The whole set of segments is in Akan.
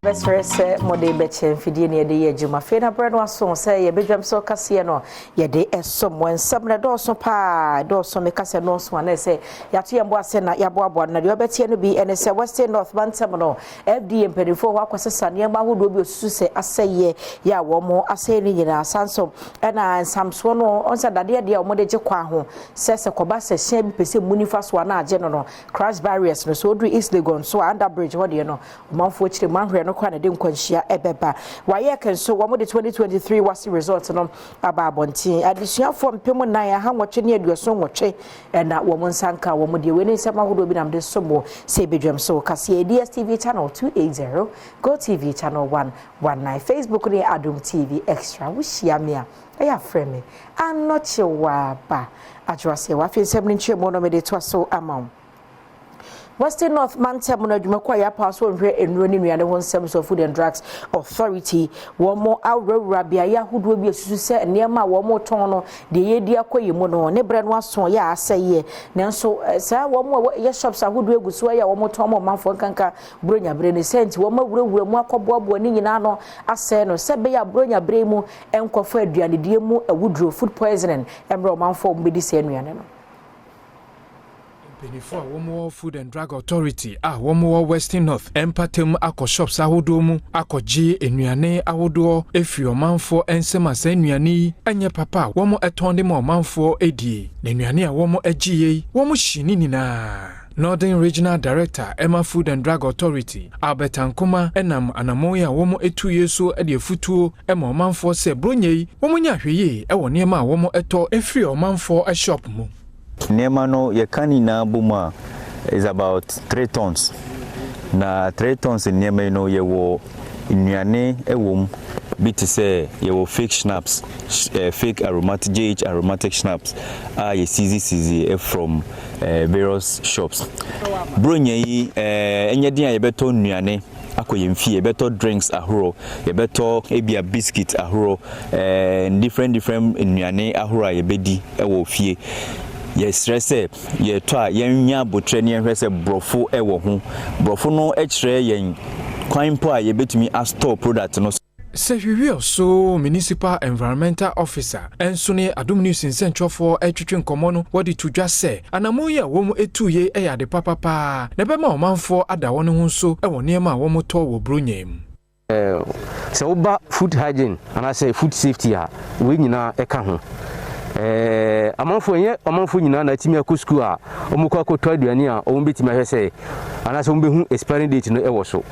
Bɛsrɛ sɛ mode bɛkyɛ mfidie ne yɛde yɛ adwuma. Afei na berɛ no aso sɛ yɛbɛdwam sɛ ɔkaseɛ no yɛde ɛsom wɔ nsɛm no ɛdɔɔso paa, ɛdɔɔso. Meka sɛ nɔɔso a na ɛsɛ yɛato yɛn bo ase na yɛaboaboa no. Na deɛ ɔbɛteɛ no bi ɛne sɛ Western North mantam no FDA mpanimfoɔ hɔ akɔsesa nneɛma ahodoɔ bi osusu sɛ asɛeɛ yɛ a wɔn asɛe no nyinaa. San so ɛna nsamsoɔ no ɔn sɛ dadeɛ deɛ a wɔde gye kwan ho sɛ kɔba sɛ hyɛn bi pɛ sɛ mu nifa so a na agye no, crash barriers no so oduru East Legon so a under bridge hɔ deɛ no, ɔmanfoɔ kyerɛ mu ahwɛ no kora na de nkwanhyia ɛbɛba. WAEC nso wɔn de 2023 WASSCE result no aba abɔnten. Adesuafoɔ 4878 ɛna wɔn nsa nka wɔn deɛ. Wei ne nsɛm ahodoɔ bi nam de so mo sɛ ebedwam so kaseɛ. DSTV channel 280, Go TV channel 119, Facebook ne Adom TV Extra. Wohyia me a, ɛyɛ afrɛ me Anɔkyewaaba Adwoaseɛ. Wafei nsɛm no nkyerɛ no mede toa so ama wo. Western North mantam no adwumakuo a yɛapa so nhwɛ nnuro ne nnuane ho nsɛm so, Food and Drugs Authority, wɔn mo awurawura beaeɛ ahodoɔ bi asusu sɛ nneɛma a wɔn tɔn no deɛ yɛdi akɔ yɛ mu no ne berɛ no aso yɛ asɛeɛ. Nanso saa wɔn a yɛ shops ahodoɔ egu so yɛ a wɔn tɔn ma ɔmanfoɔ nkanka buronya bere ne sɛ nti wɔn awurawura mu akɔboaboa ne nyinaa no asɛe no sɛ bɛyɛ a buronya bere mu nkɔfo aduanedie mu awuduro, food poisoning, mmerɛ ɔmanfoɔ wɔn bɛdi sɛ nnuane no. Mpanyinfoɔ a wɔwɔ Food and Drug Authority a wɔwɔ Western North mpatam akɔ shops ahodoɔ mu akɔgye nnuane ahodoɔ efiri ɔmanfoɔ nsɛm a saa nnuane yi nyɛ papa a wɔn tɔn de ma ɔmanfoɔ edie. Na nnuane a wɔn agye yi, wɔn hyi ne nyinaa. Northern Regional Director ɛma Food and Drug Authority, Albert Ankoma, ɛnam anammɔn yi a wɔn etu yie so de afutuo ma ɔmanfoɔ sɛ buronya yi wɔn nyɛ ahwɛyie ɛwɔ nneɛma a wɔn ɛtɔ efiri ɔmanfoɔ shop mu. Nneɛma no yɛka ne nyinaa bɔ mu a is about 3 tons. Na 3 tons nneɛma yi no, yɛwɔ nnuane wɔ mu bi te sɛ yɛwɔ fake schnapps, fake aromatic, JH aromatic schnapps a yɛ seize seize from various shops. Buronya yi ɛnyɛ den a yɛbɛtɔ nnuane akɔ yɛn fie, yɛbɛtɔ drinks ahorow, yɛbɛtɔ ebia biscuit ahorow, different different nnuane ahorow a yɛbɛdi ɛwɔ fie. Yɛsrɛ sɛ yɛtɔ a, yɛnya abotire ne yɛnhwɛ sɛ borɔfo ɛwɔ ho. Borɔfo no kyerɛ yɛn kwan mpo a yɛbɛtumi astore product no. Sɛ Ɔso Municipal Environmental Officer ɛnso ne Adom News nsɛntwerɛfoɔ ɛtwitwe nkɔmmɔ no, wɔde to dwa sɛ anammɔn yi a wɔn etu yie ɛyɛ ade papapaa na ɛbɛma ɔmanfoɔ ada wɔn ho so ɛwɔ nneɛma a wɔtɔ wɔ buronya mu. Sɛ woba food hygiene anaasɛ food safety a, wei nyinaa ɛka ho. Amanfoɔ, ɛnyɛ amanfoɔ nyinaa na atumi akɔ sukuu a wɔkɔ akɔtɔ aduane a wɔn bɛtumi ahwɛ sɛ anaasɛ wɔn bɛhu expiring date no ɛwɔ so.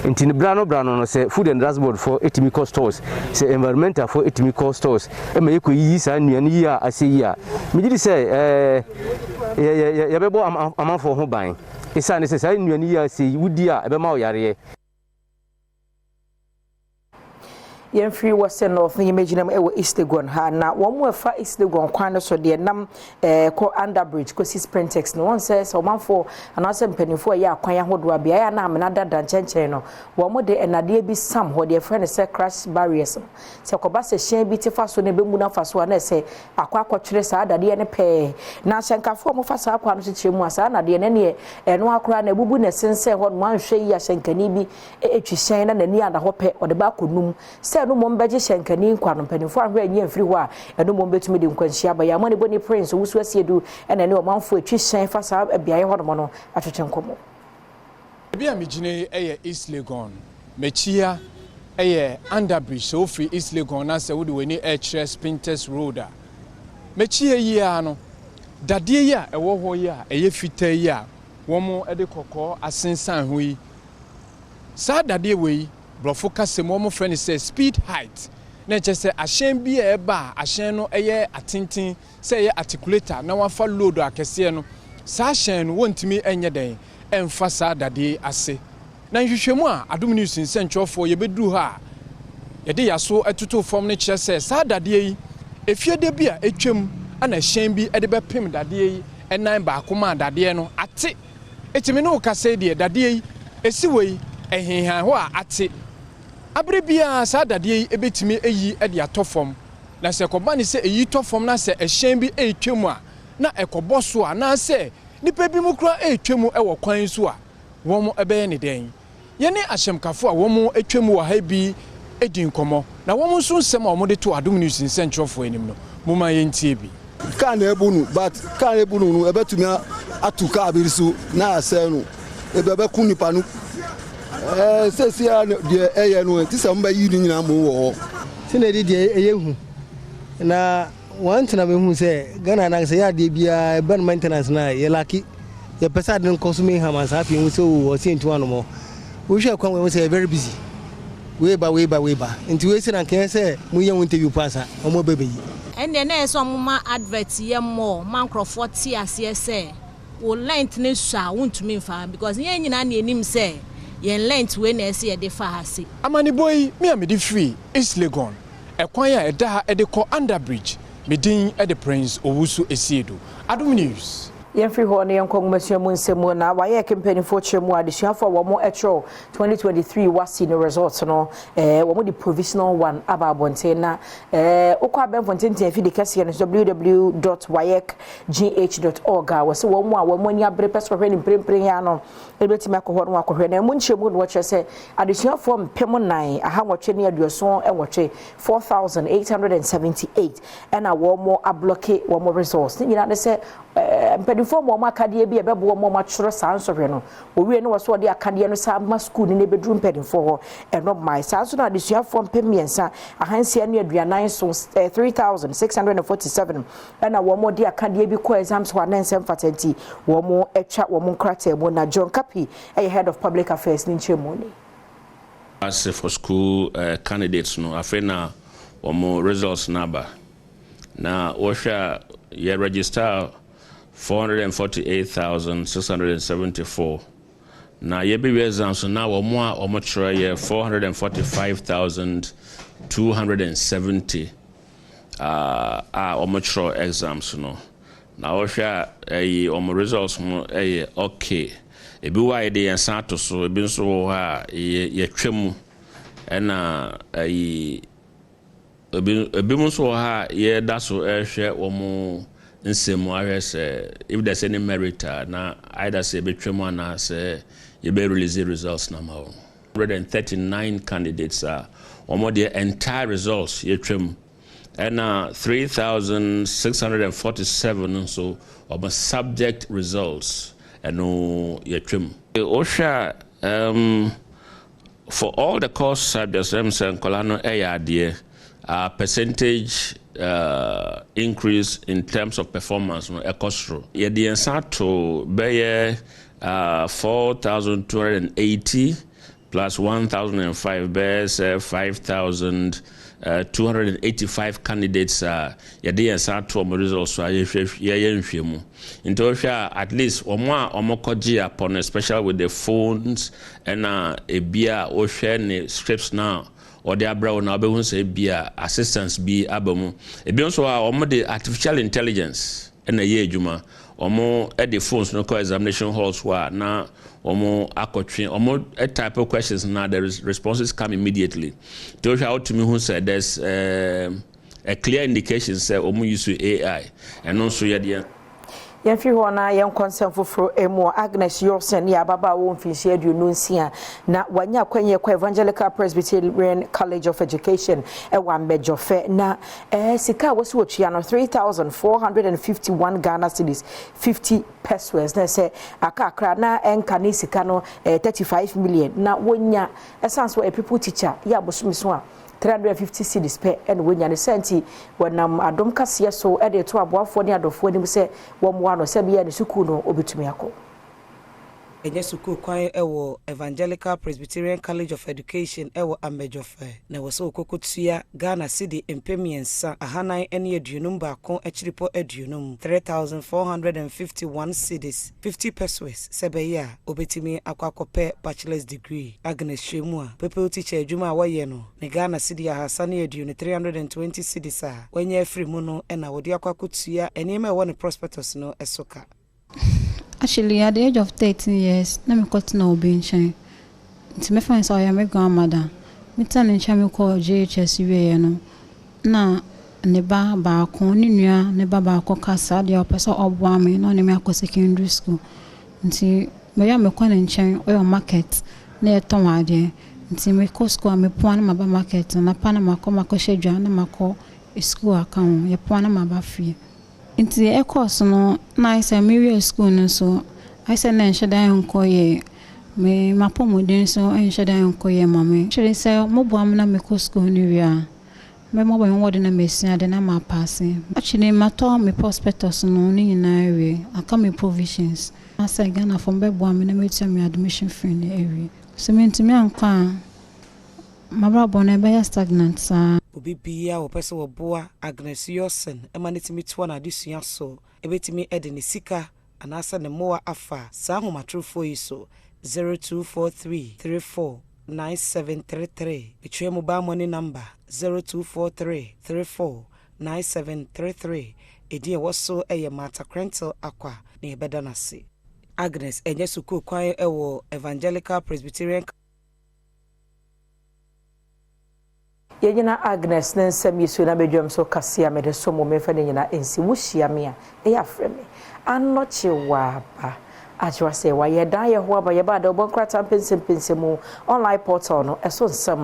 Nti no bra no bra no no sɛ Food and Drugs Board foɔ ɛtumi kɔ stores, sɛ environmental foɔ ɛtumi kɔ stores ɛma yɛkɔ yiyi saa nnuane yi a asɛ yi a, megye di sɛ yɛbɛbɔ amanfoɔ ho ban, ɛsiane sɛ saa nnuane yi a asɛ yi wodi a, ɛbɛma wo yareɛ. Yɛmfiri Western North ne yɛmɛgyina mu ɛwɔ East Legon ha. Na wɔn mu ɛfa East Legon kwan no so deɛ nam kɔ under bridge kɔsi Sprintex no, wɔn sɛ ɔmanfoɔ anaasɛ mpanimfoɔ a ɛyɛ akwan ahodoɔ a beaeɛ a na amena dada nkyɛnkyɛn no, wɔn de nnadeɛ bi sam hɔ deɛ yɛfrɛ no sɛ crash barriers no, sɛ kɔba sɛ hyɛn bi te fa so na ɛbɛmu no afa so a, na ɛsɛ akɔ akɔtwerɛ saa dadeɛ no pɛɛ. Na ahyɛnkafoɔ a wɔfa saa kwan no so kyerɛ mu a, saa nnadeɛ no neɛ ɛno akora na ebubu na ɛsensɛn hɔ no, anhwɛ yi ahyɛnkani bi etwi hyɛn na n'ani ada hɔ pɛ ɔde ba akɔ num sɛ ɛno mmom bɛgye hyɛnkani nkwa no. Mpanimfoɔ ahwɛ anyi amfiri hɔ a, ɛno mmom bɛtumi de nkwanhyia aba. Yɛn amanebɔni Prince Owusu Asiedu ɛna ne ɔmanfoɔ atwi hyɛn fa saa beaeɛ hɔnom no atwetwe nkɔmmɔ. Ebi a megyina yi yɛ East Legon. M'akyi yɛ underbridge. Sɛ wofiri East Legon na sɛ wode w'ani ɛrekyerɛ Spintex Road a, m'akyi yi ara no, dadeɛ yi a ɛwɔ hɔ yi a ɛyɛ fitaa yi a wɔn de kɔkɔɔ asensan ho yi, saa dadeɛ wɔ yi, borɔfo kasa mu wɔn frɛ no sɛ speed height, na kyerɛ sɛ ahyɛn bi a ɛba a ahyɛn no yɛ atenten sɛ ɛyɛ articulator na wafa load akɛseɛ no, saa ahyɛn no wɔntumi nyɛ dɛn ɛmfa saa dadeɛ ase. Na nhwehwɛmu a Adom News nsɛntwerɛfoɔ yɛbɛduru hɔ a yɛde yaso toto fam no kyerɛ sɛ saa dadeɛ yi, efiede bi a atwam ana hyɛn bi de bɛpem dadeɛ yi ɛnan baako maa dadeɛ no ate. Etimi ne wo kasa yi deɛ, dadeɛ yi esi wɔ yi ɛhenhan hɔ a ate. Abere biara saa dadeɛ yi ebɛtumi eyi de atɔ fam. Na sɛ ɛkɔba ne sɛ eyi tɔ fam na sɛ ɛhyɛn bi ɛretwa mu a na ɛkɔbɔ so a, anaasɛ nipa bi mu koraa ɛretwa mu ɛwɔ kwan so a, wɔn ɛbɛyɛ ne dɛn? Yɛne ahyɛmkafo a wɔatwam wɔ ha bi di nkɔmmɔ, na wɔn nso nsɛm a wɔde to Adom News nsɛnkyerɛwfo anim no, momma yɛntie bi. Car na ebu no, but car na ebu no no ebetumi ato car bi so na asɛe no, ebi ɛbɛko nipa no. Ɛɛ sɛsi a deɛ ɛyɛ no ti sɛ wɔn bɛyi ne nyinaa mu wɔ hɔ. Sɛnea ɛdi deɛ ɛyɛ hu na wɔn tena bɛhu sɛ Ghana na sɛ yɛ adeɛ biara ɛbɛn maintenance na yɛ lack. Yɛpɛ sɛ ade no nkɔ so meham ansa. Afei hu sɛ o ɔsɛ ntu anomɔ wohwɛ kwan wɔ sɛ yɛ very busy, wei ba, wei ba, wei ba, nti wei sɛ na nkɛyɛ sɛ moyɛ wo interview pa ansa ɔmo bɛbɛyi. Ɛnneɛ na ɛyɛ sɛ ɔmo advert yɛ mmɔ ma nkurɔfoɔ te aseɛ sɛ wo length ne so a wontumi mfa, because yɛn nyinaa ne anim sɛ yɛn length wei na ɛsɛ yɛde fa ha se. Amanebɔ yi me a mede firi East Legon, ɛkwan a ɛda ha ɛde kɔ Underbridge, me din de Prince Owusu Esiedu, Adom News. Yɛmfiri hɔ no, yɛnkɔ nwomasua mu nsɛm mu. Na wayɛ mpanimfoɔ kyerɛ mu adesuafoɔ a wɔn kyerɛw 2023 WASSCE no results no, wɔn de provisional one aba abɔnten. Na wokɔ abɛnfo ntenten afidi kɛseɛ no so, www.waecgh.org, a wɔsɛ wɔn a wɔn ani abere pɛ sɛ wɔhwɛ ne mprempren ya no ebɛtumi akɔ hɔ no akɔhwɛ. Na ɛmu nkyɛn mu no, wɔkyerɛ sɛ adesuafoɔ 4878, 4878, ɛna wɔn ablock wɔn results ne nyinaa ne sɛ mpanimfoɔ ma wɔn akadeɛ bi a ɛbɛboa wɔn atwerɛ saa nsɔhwɛ no. Owie no, wɔ so wɔde akadeɛ no saa ma sukuu no na ebɛduru mpanimfoɔ hɔ ɛno mmaa. Saa nso na adesuafoɔ 3647, 3647, ɛna wɔn de akadeɛ bi kɔ exams hɔ a ne nsɛm fata nti wɔn atwa wɔn nkrataa mu. Na John Kapi ɛyɛ head of public affairs ne nkyɛn mu ni. As for school candidates no, afei na wɔn results n'aba na wɔhwɛ a, yɛ register 448,674, na yɛbɛwie exams na wɔn a wɔn kyerɛ yɛ 445,270 a wɔn kyerɛ exams no. Na wɔhwɛ a, ɛyi wɔn results no ɛyɛ okay. Ebi wɔ a yɛde yɛn nsa ato so, ebi nso wɔ hɔ a yɛtwa mu, ɛna ɛyi ebi nso wɔ ha a yɛda so ɛrehwɛ wɔn nsɛm ahwɛ sɛ if there's any merit a, na either sɛ yɛbɛtwa mu anaasɛ yɛbɛ release results na ma wɔn. 139 candidates a wɔn deɛ entire results yɛtwa mu, ɛna 3647 nso wɔn subject results ɛno yɛtwa mu. Wohwɛ a, for all the course subjects, ɛm sɛ nkɔla no ɛyɛ adeɛ, percentage increase in terms of performance no ɛkɔ soro. Yɛde yɛn nsa to bɛyɛ 4280 plus 1005, bɛyɛ sɛ 5285 candidates a yɛde yɛn nsa ato wɔn results so a yɛhwɛ, yɛyɛ nhwɛmu. Nti wɔhwɛ a, at least wɔn a wɔkɔgye apɔ no, especially with the phones, ɛna ebi a wɔhwɛ ne scripts na ɔde abrɛ wo na wobɛhu sɛ ebi a assistance bi aba mu. Ebi nso a wɔn de artificial intelligence ɛna ɛyɛ adwuma. Wɔn de phones no kɔ examination halls hɔ a, na wɔn akɔtwe, wɔn type of questions na the responses come immediately. Nti wohwɛ a, wotumi hu sɛ there's a clear indication sɛ wɔn use AI. Ɛno nso yɛ deɛ. Yɛmfiri hɔ na yɛnkɔ nsɛm foforɔ mu. Agnes Yorson yɛ ababaawa wɔ mfinhyia 26 na wanya akwanya kɔ Evangelical Presbyterian College of Education ɛwɔ Amedzofe. Na sika a wɔsi wɔtua no 3451 Ghana cedis 50 pesewas, na sɛ akakra na ɛnka ne sika no 35 million na wɔnya. Ɛsan so ɔyɛ pupil teacher yɛ abosomi so a 350 cedis pɛ ɛna wɔnya ne sɛ. Nti wɔnam adom kaseɛ so ɛde to aboafoɔ ne adɔfoɔ anim sɛ wɔmmoa no sɛ bɛyɛ ne sukuu no obɛtumi akɔ. Ɛnyɛ sukuu kwan ɛwɔ Evangelical Presbyterian College of Education ɛwɔ Amedzofe na ɛwɔ sɛ wɔkɔkɔtua Ghana cedi 3451.50, 3451 cedis 50 pesewas, sɛ ɛbɛyɛ a obɛtumi akɔ akɔpɛ bachelor's degree. Agnes hyɛ mu a pupil teacher adwuma a wɔyɛ no ne Ghana cedi 320, 320 cedis a wɔanya afiri mu no ɛna wɔde akɔ akɔtua nneɛma a ɛwɔ ne prospectus no ɛso ka. Actually, at the age of 13 years, na mekɔtena obi nkyɛn. Nti mɛfa no sɛ ɔyɛ me grandmother. Metena ne nkyɛn mekɔɔ JHS wieɛ no, na ne ba baako, ne nua ne ba baako ka saa deɛ ɔpɛ sɛ ɔboa me na ɔne me akɔ secondary school. Nti mɛyɛ a mekɔ ne nkyɛn, ɔyɛ market. na yɛtɔn adeɛ. Nti mekɔ sukuu a, mepɔn a na maba market, anapa na makɔ makɔhyɛ dwa na makɔ sukuu aka ho. Yɛpɔn a na maba fie. Nti ɛkɔɔ so no, na ayɛ sɛ mewie sukuu no nso, ayɛ sɛ na ɛnhyɛ da nkɔ yie. Me m'apɔmuden nso nhyɛ da nkɔ yie ma me. Kyerɛ sɛ moboa me na mekɔ sukuu no wie a, mɛmmɔ me ho mmɔden na masua ade na mapaase. Actually, matɔ me prospectus no ne nyinaa awie. Aka me provisions. Sɛ Ghanafoɔ mbɛboa me na matua me admission fee no awie. Sɛ mentumi ankɔ a, m'abrabɔ no ɛbɛyɛ stagnant saa. Obi biara a wɔpɛ sɛ wɔboa Agnes Yawson ma no tumi toa n'adesua so ɛbɛtumi de ne sika anaasɛ ne mmoa afa saa ahomatorofoɔ yi so: 0243 34 9733. Ɛtwa mobile money number 0243 34 9733. Ɛdin ɛwɔ so ɛyɛ Martha Krentel Akwa na yɛbɛda no ase. Agnes ɛnyɛ sukuu kwan ɛwɔ Evangelical Presbyterian. Yɛnyina Agnes ne nsɛm yi so na bɛdwam so kase a mede so mo memfa ne nyinaa ɛnsi. Wohyia me a, ɛyɛ afrɛ me Anɔkye Waaba Agyewa sɛ wayɛ dan yɛ ho aba yɛba da wobɔ nkrataa mpɛnsɛmpɛnsɛ mu online portal no ɛso nsɛm.